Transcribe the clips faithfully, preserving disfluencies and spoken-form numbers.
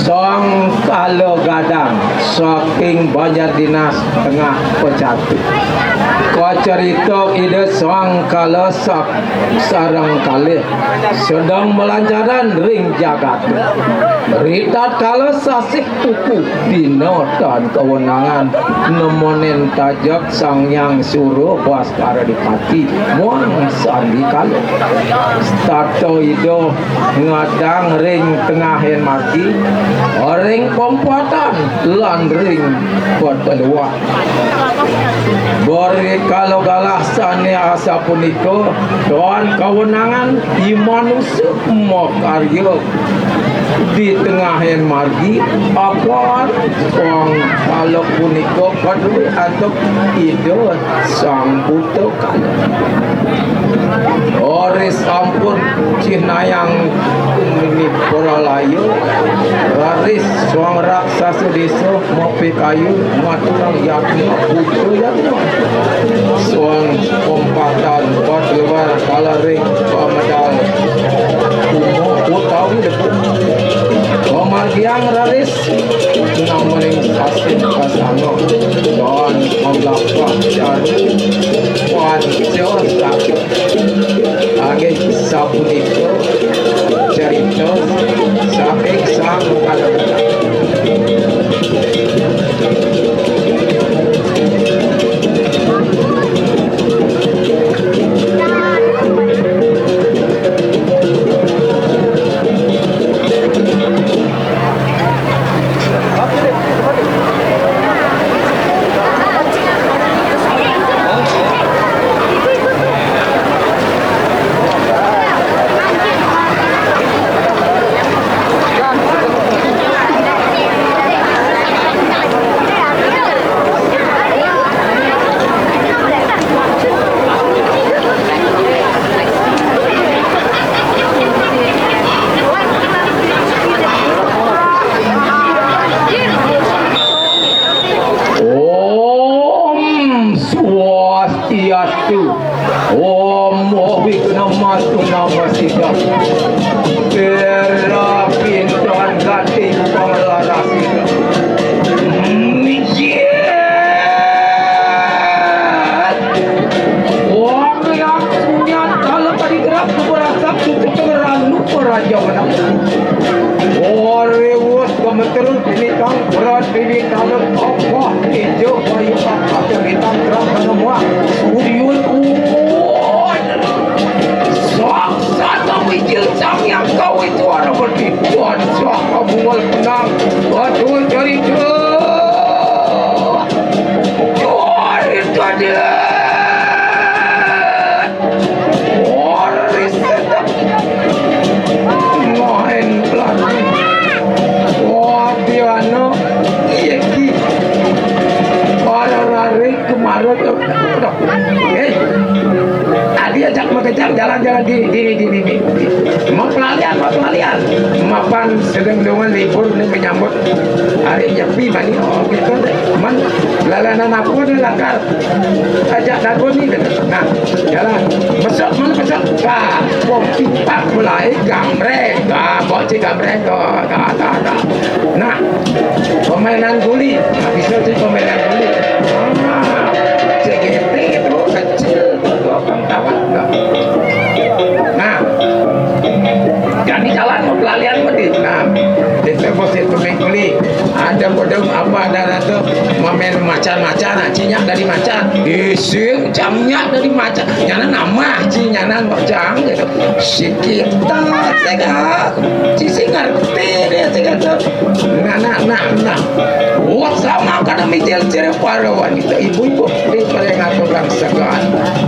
Sang Kala Gadang saking Banjar Dinas Tengah Pecatu. Kacarita Ida Sang Kala sak-, sareng kalih sedeng malancaran ring jagat. Ritatkala sasih kukuh dina tan kawenangan nemonin tajak Sang Hyang Sura Baskara Dipati muang Sandi Kala. Setata Ida ngadang ring tengahing margi, ring pempatan lan ring peteluan. Bari kala galah sane asapunika, tan kawenangan i manusa makarya di tengahing margi, apan wangkala punika kaduwe antuk Ida Sang Buta Kala. Raris sampun cihnayang mini pralaya, raris sang raksasa desa mapikayun ngaturang yatna, buta yatna. Sang pempatan patluar kalaring pamedal uma utawi debu. Pamargiang raris namening sasih kasanga, tan maglapah jari panca saka. Inggih sapunika carita saking Sang Kala. Om Swastiastu. Om Awighnamastu Namo Siddham. Pira pinton gati panglarasira. Mijit. Wong yang punya talep tadi gerak berasap cukup terlalu peraja menang. Ore wus gemeter ini kang berat ini talep apa ijo bayu apa cerita terang penemuan. Udiun kuat. Saksana wijil Sang Hyang Kawitwara Wedi. Wan saka bungal penang. Waduh, cerita. Wan, itu dia. Wan, riset. Main pelan. Wah, piano. Iya, ki. Para rare kemarin. Eh, tadi ajak makejang jalan-jalan di, di, di, di, di. Mau pelalian, mau pelalian. Mapan sedang dengan libur ni menyambut hari Nyepi mani. Oh, gitu deh. Man, lalanan apa ni lakar? Ajak dago ni, gitu. Nah, jalan. Besok, mana besok? Wah, wong kita mulai gamreng. Wah, bocil gamreng. Wah, dah, dah, dah. Nah, permainan guli. Nah, bisa sih permainan guli. Ah, C G T itu kecil, abang tahu enggak? Nah, jadi jalan mau pelalian mesti. Nah, itu mesti pemain guli. Ada bodong apa ada rasa main macan-macan, nah, cinyak dari macan. Ising, cinyak dari macan. Nyana nama, cinyanan macam gitu. Sikita, tega. Cici ngerti dia, tega tuh. Nah, nah, nah, nah. Wah, sama kada mijil ciri para wanita ibu-ibu di paling aku orang segan.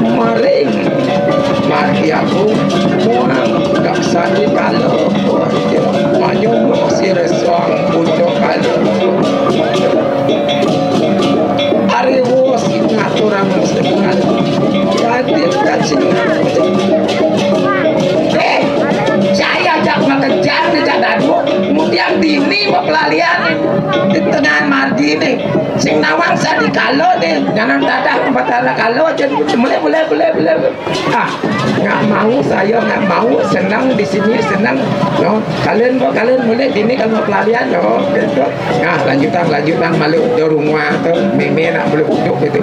Maring. Mati aku, muang, gak sani kalau. Manyumu sira sang pucuk kalu. Ari wus ngaturang segan. Raden kacing. Eh, saya jak makejang, jak dadu. Kemudian dini mapelalian di tengah mar-, Ini sing nawang sandikala nih, nyanang dadah Batara Kala aja. Boleh, boleh, boleh, boleh. Ah, nggak mau saya, nggak mau, senang di sini, senang. No, kalian kok, kalian boleh dini kalau pelarian, no, gitu. Nah, lanjutan, lanjutan malu di rumah tuh, meme nak boleh duduk gitu.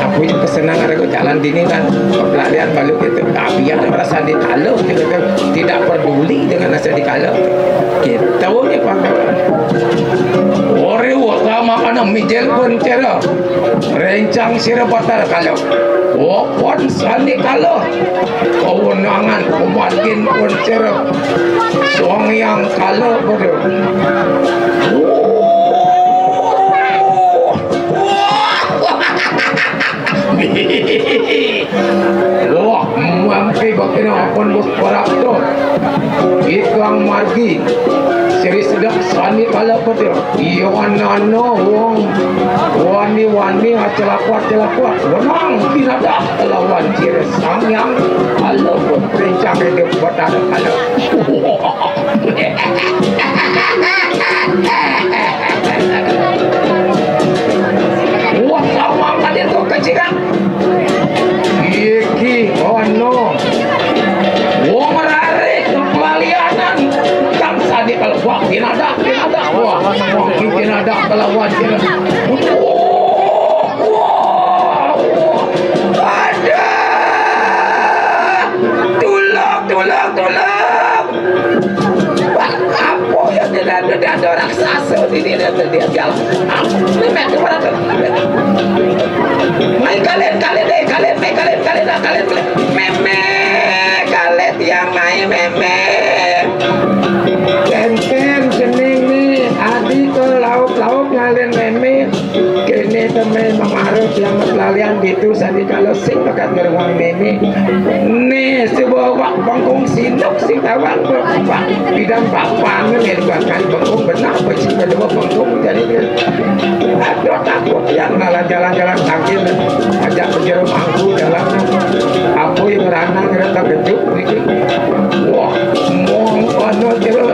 Aku juga senang ada jalan dini kan, pelarian malu gitu. Tapi ada perasaan di talu gitu, tidak peduli dengan rasa di kalau. Gitu nih, Pak. Ore wa kama ana mijel pun cera. Rencang sira batal kala. Wokon sandi kala. Kewenangan pemakin pun cera. Suang yang kala pada. Wah, mangke bakina ampun bos parak to. Ikang margi. Seri sedek sani kala petir. Iya anana wong. Wani-wani acelakwa-acelakwa. Wenang pinadah kelawan sira sangyang. Kala pun rencang hidup batara kala. Wah, sama kali tu kecilan. Iki ono. Wong rarik pelalianan. Kang sadi kalau wah, tinadak, tinadak. Wah, wah, tinadak kelawan tinadak. Wah, wah, wah. Aduh. Tulung, tulung, tulung. Wah, apa ya, tidak ada, tidak ada raksasa ini, tidak ada dia. Aku, ini mek, kemana tuh? Mai kalian, kalian, eh, kalian, mai kalian, kalian, ah, kalian, kalian. Meme, kalian yang mai, meme. Kenten, jeneng nih, adi ke lauk-lauk ngalen meme. Kene temen mengarut yang lalian gitu, sadi kalau sing pekat beruang meme. Nih, sebuah wak bengkung sinuk sing tawang berubah. Bidang papan nih, dua kali bengkung, benar, pecik kedua bengkung, jadi dia. Aduh, takut yang jalan-jalan tangkil, ajak penjuru mangku jalan. Apa yang merana, ngerasa kejut, niki. Wah, mong, ono, jero.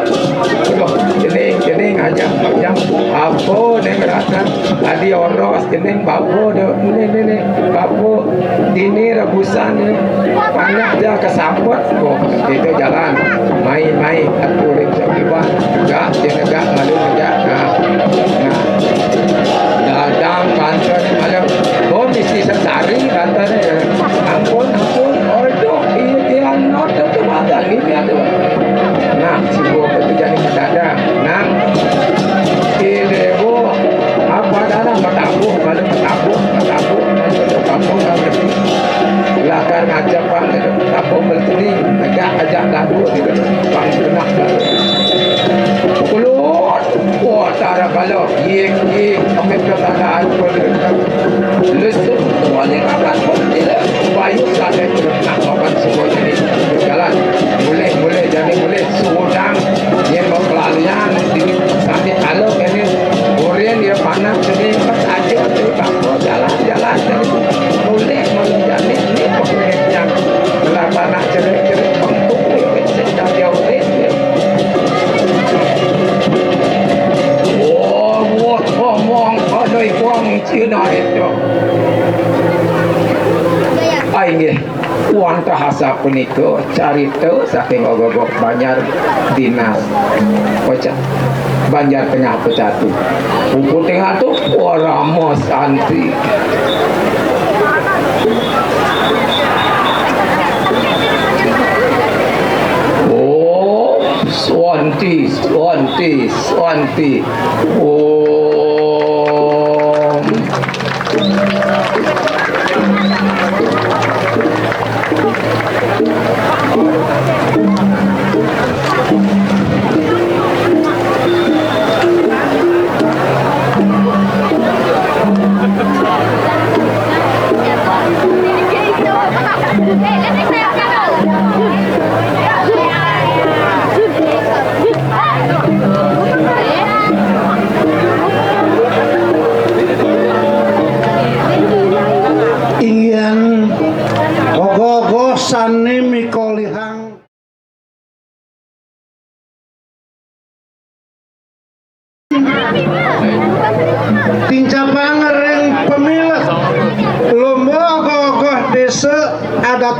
Aduh, jening, jening, ajak, ajak. Apa, ning, rasa. Tadi oros, jening, bapa, do. Ini, ini, ini. Bapa, dini, rebusan, ini. Panak, dia kesambut. Oh, itu jalan. Mai, mai, aturin, tiba. Tegak, dia tegak, malu tegak. Nah, nah. Dadang, kantor, malu. Oh, mesti setari, katanya. Ampun, ampun. Aduh, iya, dia, no, tetap ada, ini, ada. Nah, si bapa tu jadi mendadak. Nah, si debo, apa dah, dah, bertabuh, malu bertabuh, bertabuh, malu bertabuh, malu bertabuh. Lakar ngajak, Bang, bertabuh, bertini, tegak, ajak, gaduh, gitu. Bang, genah, gaduh. Kulun, wah, tara kalau, yik, yik, kami pertanyaan, kulun. Lesu, wali, kapan, kulun, tidak. Bayu, sadai, kulun, nak, kapan, semua jadi. Jalan, boleh, boleh, jadi, boleh. Sudang, dia mau pelalian, di sakit kalau kene, Korean dia panas, jadi pas aja, jadi bakal jalan-jalan, jadi boleh, mau jadi, ini pokoknya yang telah panas, cerai-cerai, pengkuk, dia bisa jauh, dia. Wah, wah, ngomong, ada yang Cina itu. Ai nggih, wantah asapunika carita saking Ogogok Banjar Dinas Peca-, Banjar Tengah Pecatu. Pupu Tengah tu Parama Santi. Om Swanti, Swanti, Swanti. Om.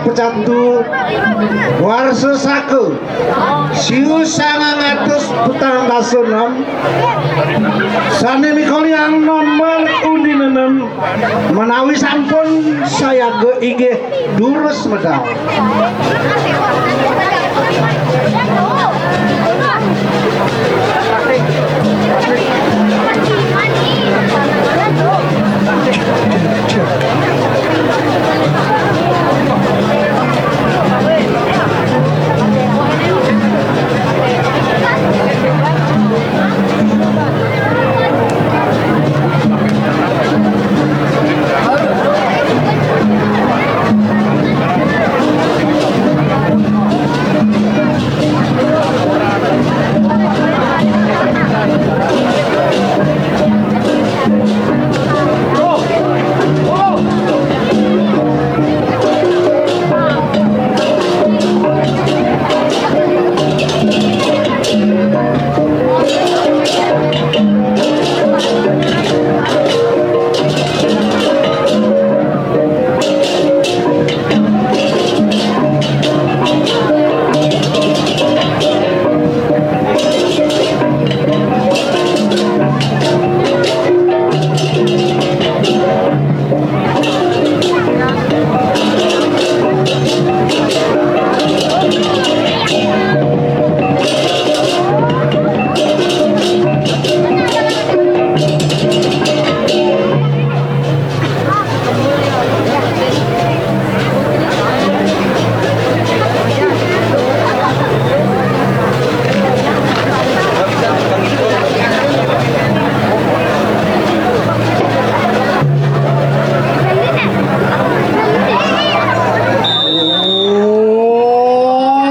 Pecandu warsa saka siu sangang atus petang dasa enem, sane mikoliang nomor undi nenem menawi sampun sayaga inggih durus medal.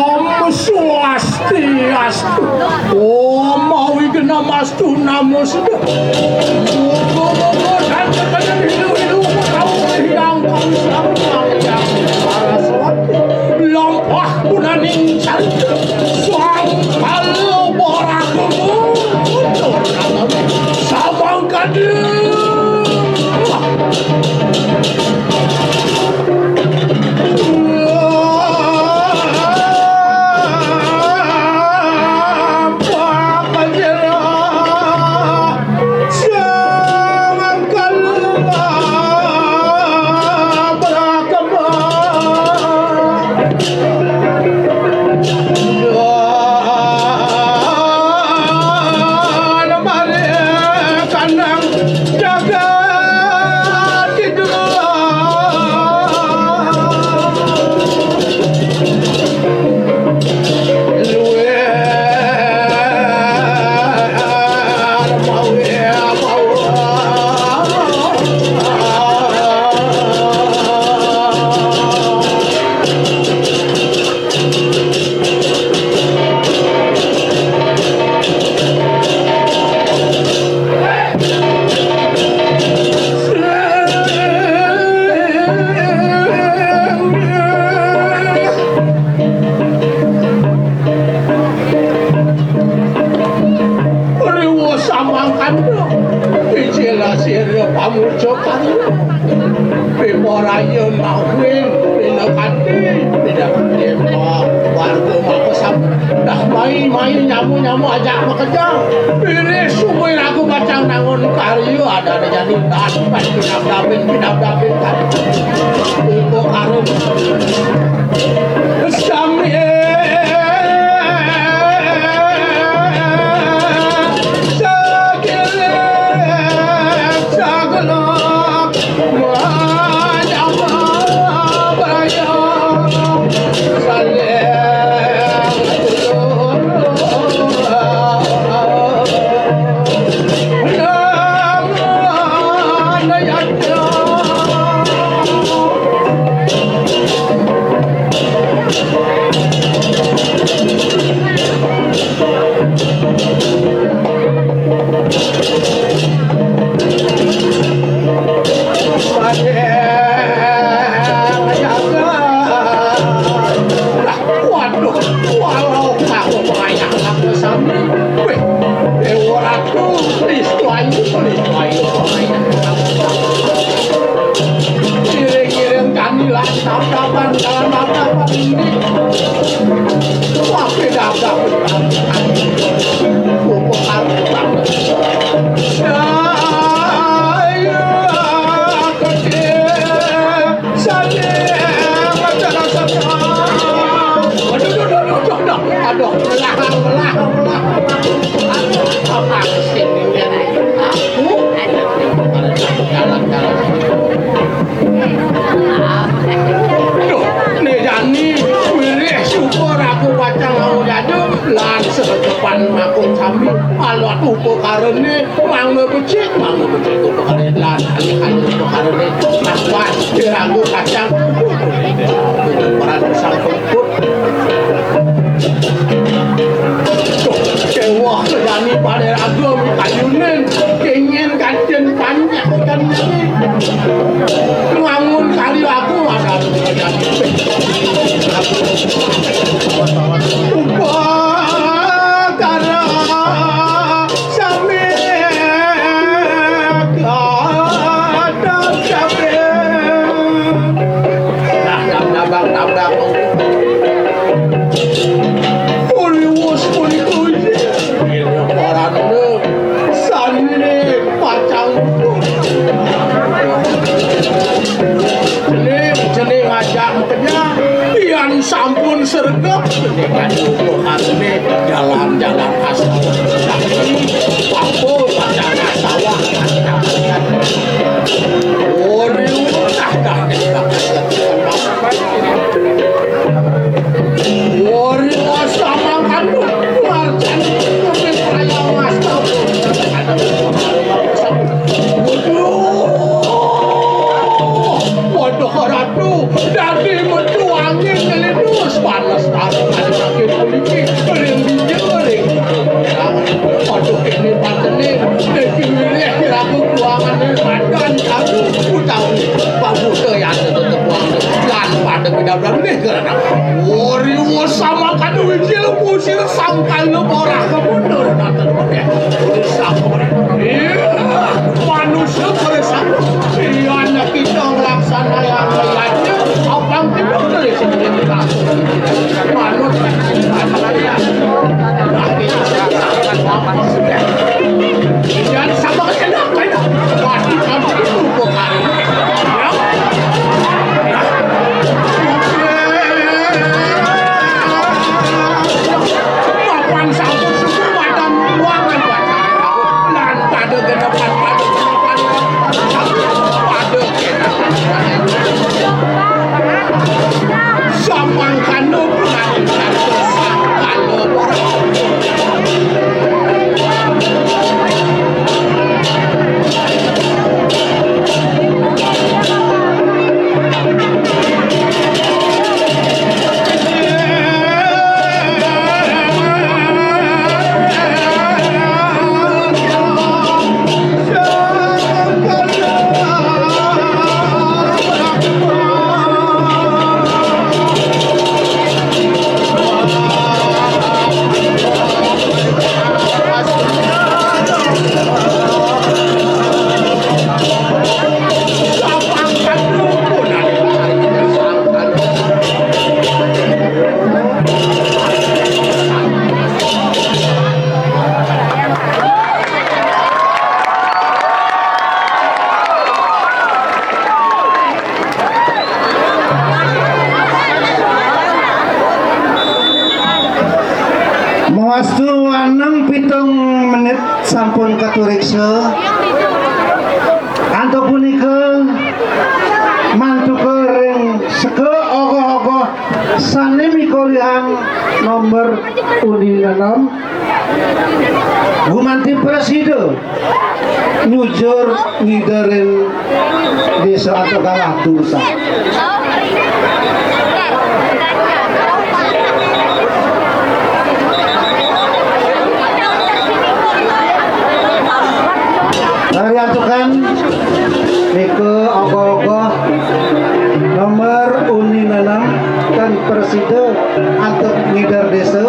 Om Swastiastu. Om Awighnamastu Namo Sidha. Muga-muga dan ketenan ilu-ilu utawi yang kang sareng yang Saraswati. Lampah punaning carita. Sang Kala Barakamu. Samangkana. Riwa samangkana, ijil asira pamuja karya. Piparaya mawin pinakanti, pinakanti warga makasam. Dah mai, mai nyamu, nyamu ajak makejang. Pilih sumui ragu bacang nangun karya adane jani. Pinabdabin, pinabdabin, kan. Uga karung. Sami. Sagiling, sagelap. Manyama braya. Saling. Ragu kacang. Parang sang pengkut. Duh, déwa kejani pada ragu kayunin. Kengin kacen panjang kan ini. Ngangun kali aku ada kejani. Upakara. Sami kadang sami. Nah, nabrak-nabrak. Puriwus, puriwus. Paranda. Sandi pacang. Cening, cening ajak makanya. Pian sampun sregep. Cening anu. Jalan-jalan asal. Ampun, pacaran sawah. Waduh, dah, dah, dah. Waduh, sama kan. Marjan, raya mas. Waduh. Waduh, Ratu, dadi metu angin ngelidus, panas taruh ada sakit kuliki, ring biji, ring. Waduh, ini patene, iki wilayah kiraku kuangan badan kamu, utawi babuta yang tetep kuangan, lan pada bidang nih, karena wari sama kadu wijil, pusir sangkal lu ora kemundur, nonton ya. Iya, manusia pada satu. Iya, anak kita ngelaksanakan niatnya, apa yang kita tulis ini? Manusia. Nah, kita sudah. Iya, sama enak, enak. Wah, kita bukan. Ya. Mapan sampun suku madan ruangan. Lan pada genepan, pada genepan, pada genepan. Samangkana Mawastu waneng pitung menit sampun katuriksa. Antuk punika mantuka ring seka ogoh-ogoh sane mikolihang nomor undi nenem gumanti prasida nyujur ngiderin desa antuk galah turusan. Nariantukan nika ogoh-ogoh nomor undi nenem tan prasida antuk ngider desa.